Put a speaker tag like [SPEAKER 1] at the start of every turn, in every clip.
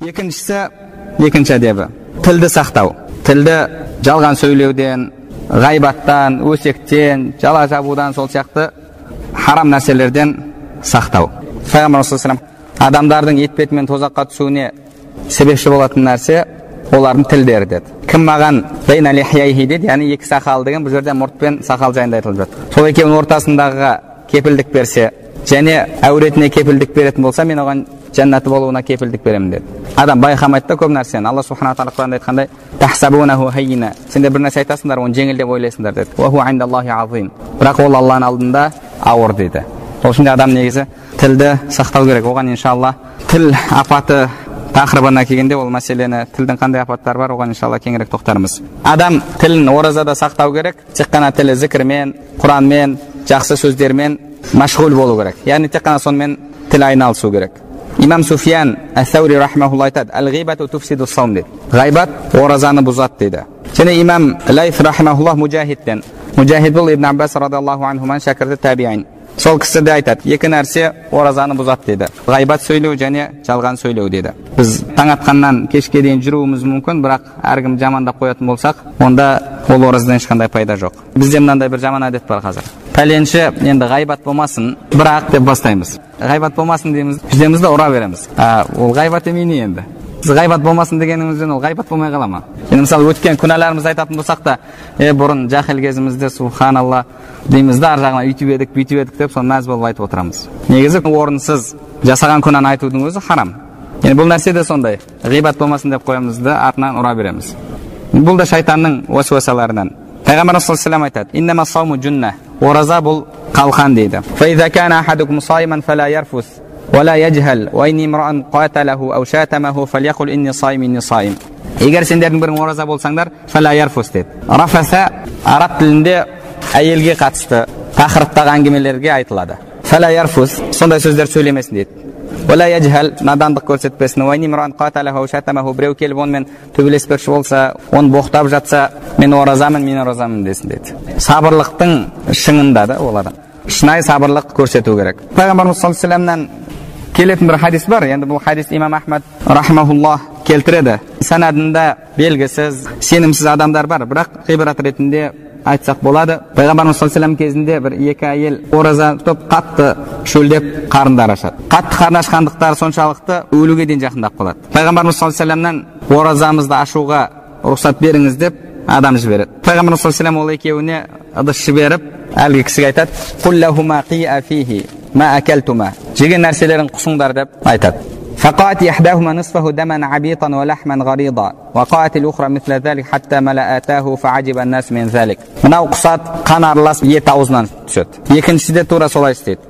[SPEAKER 1] Екіншісі, екінші әдебі, тілді сақтау. Тілді жалған сөйлеуден, ғайбаттан, өсектен, жала жабудан, сол сияқты харам нәрселерден сақтау. Пайғамбарымыз саллаллаху алейхи вассалам адамдардың етпетімен тозаққа түсуіне себепші болатын нәрсе олардың тілдері деді. Кім маған бейна лихияйхи деді, яғни екі сақал деген бұл жерде мұрт пен сақал жайында айтылып жатыр. Сол екеуінің ортасындағыға кепілдік берсе және әуретіне кепілдік беретін болса, мен оған жәннаты болуына кепілдік беремін деді. Адам байқамайды да көп нәрсені. Алла субхана тағала Құранда айтқандай, тахсабунаху хаййина, сендер бір нәрсе айтасыңдар, оны жеңіл деп ойлайсыңдар деді. Уа хуа индаллахи азим, бірақ ол Алланың алдында ауыр дейді. Сол үшін де адам негізі тілді сақтау керек. Оған иншалла тіл апаты тақырыбына келгенде ол мәселені, тілдің қандай апаттары бар, оған иншалла кеңірек тоқтармыз. Адам тілін оразада сақтау керек. Тек қана тілі зікірмен, Құранмен, жақсы сөздермен машғул болу керек. Яғни тек қана сонымен тіл айналысу керек. Имам Суфиян әс-Саури рахмаһуллах айтады, әл-ғибату туфсиду саум дейді. Ғайбат оразаны бұзады дейді. Және имам Лайф рахмаһуллах Мужахидтен. Мужахид бұл Ибн Аббас радиаллаху анхуман шәкірті табиин. Сол кісі де айтады, екі нәрсе оразаны бұзады дейді. Ғайбат сөйлеу және жалған сөйлеу дейді. Біз таң атқаннан кешке дейін жүруіміз мүмкін, бірақ әркім жамандап қоятын болсақ, онда ол оразадан ешқандай пайда жоқ. Бізде мынандай бір жаман әдет бар қазір. Пәленші енді ғайбат болмасын, бірақ деп бастаймыз. Ғайбат болмасын дейміз, жүземіз де ұра береміз. Ол ғайбат емей не енді? Біз ғайбат болмасын дегенімізден ол ғайбат болмай қала ма? Енді мысалы өткен күнәларымызды айтатын болсақ та, бұрын жахил кезімізде субханалла дейміз де, ар жағынан үйтіп едік, бүйтіп едік деп соны мәз болып айтып отырамыз. Негізі орынсыз жасаған күнәні айтудың өзі харам. Енді бұл нәрсе де сондай. Ғибат болмасын деп қоямыз да, артынан ұра береміз. Бұл да шайтанның уәсуасаларынан. Пайғамбарымыз саллаллаху алейхи вассалам айтады, иннама сауму джунна, ораза бұл қалқан дейді. Фаиза кана ахадукум саиман фала ярфус ولا يجهل وإن امرأ قاتله أو شاتمه فليقل إني صائم إني صائم. Егер сендердің бірің ораза болсаңдар, фала ярфус деді. Рафаса араб тілінде әйелге қатысты тақырыптағы әңгімелерге айтылады. Фала ярфус, сондай сөздер сөйлемесін дейді. Уала яджхал, надандық көрсетпесін. Уа ин имраан қаталаху ау шатамаху, біреу келіп онымен төбелеспекші болса, оны боқтап жатса, мен оразамын, мен оразамын десін дейді. Сабырлықтың шыңында да ол адам. Шынайы сабырлық көрсету керек. Пайғамбарымыз саллаллаху алейхи вассаламнан келетін бір хадис бар. Енді бұл хадис имам Ахмад рахмаһуллах келтіреді. Санадында белгісіз, сенімсіз адамдар бар, бірақ ғибрат ретінде айтсақ болады. Пайғамбарымыз саллаллаху алейхи вассалам кезінде бір екі әйел ораза тұтып қатты шөлдеп қарындары ашады. Қатты қарны ашқандықтары соншалықты өлуге дейін жақындап қалады. Пайғамбарымыз саллаллаху алейхи вассаламнан оразамызды ашуға рұқсат беріңіз деп адам жібереді. Пайғамбарымыз саллаллаху алейхи вассалам ол екеуіне ыдыс жіберіп, әлгі кісіге айтады: «Қул лахума қиа фихи ма акалтума», жеген нәрселерін құсыңдар деп айтады. فقالت إحداهما نصفه دما عبيطا ولحما غريضا وقالت الأخرى مثل ذلك حتى ملأته فعجب الناس من ذلك. Мынау құсат қан аралас ет аузынан түседі. Екіншісі де тура солай істейді.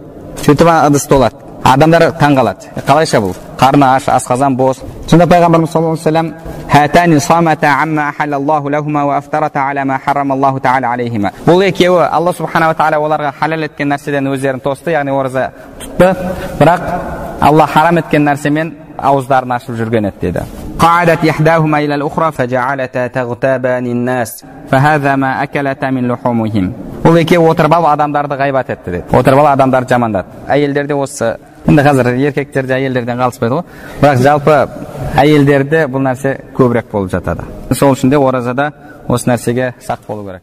[SPEAKER 1] Сөйтіп ыдыс толады. Адамдар таң қалады. Қалайша бұл? Қарны аш, асқазан бос. Сонда пайғамбарымыз саллаллаху алейхи вассалам хатани самата амма ахаллаллаху лахума ва афтарата аля ма харрамаллаху таала алейхима. Бұл екеуі Алла субханала тағала оларға халал еткен нәрседен өздерін тосты, яғни ораза тұтты, бірақ Алла харам еткен нәрсемен ауыздарын ашып жүрген еді деді. قعدت إحداهما إلى الأخرى فجعلتا تغتابان الناس فهذا ما أكلتا من لحومهم. Бұл екеуі отырып алып адамдарды ғайбат етті деді. Отырып алып адамдарды жамандады. Әйелдерде осы, енді қазір еркектер де әйелдерден қалыспайды ғой, бірақ жалпы әйелдерде бұл нәрсе көбірек болып жатады. Сол үшін де оразада осы нәрсеге сақ болу керек.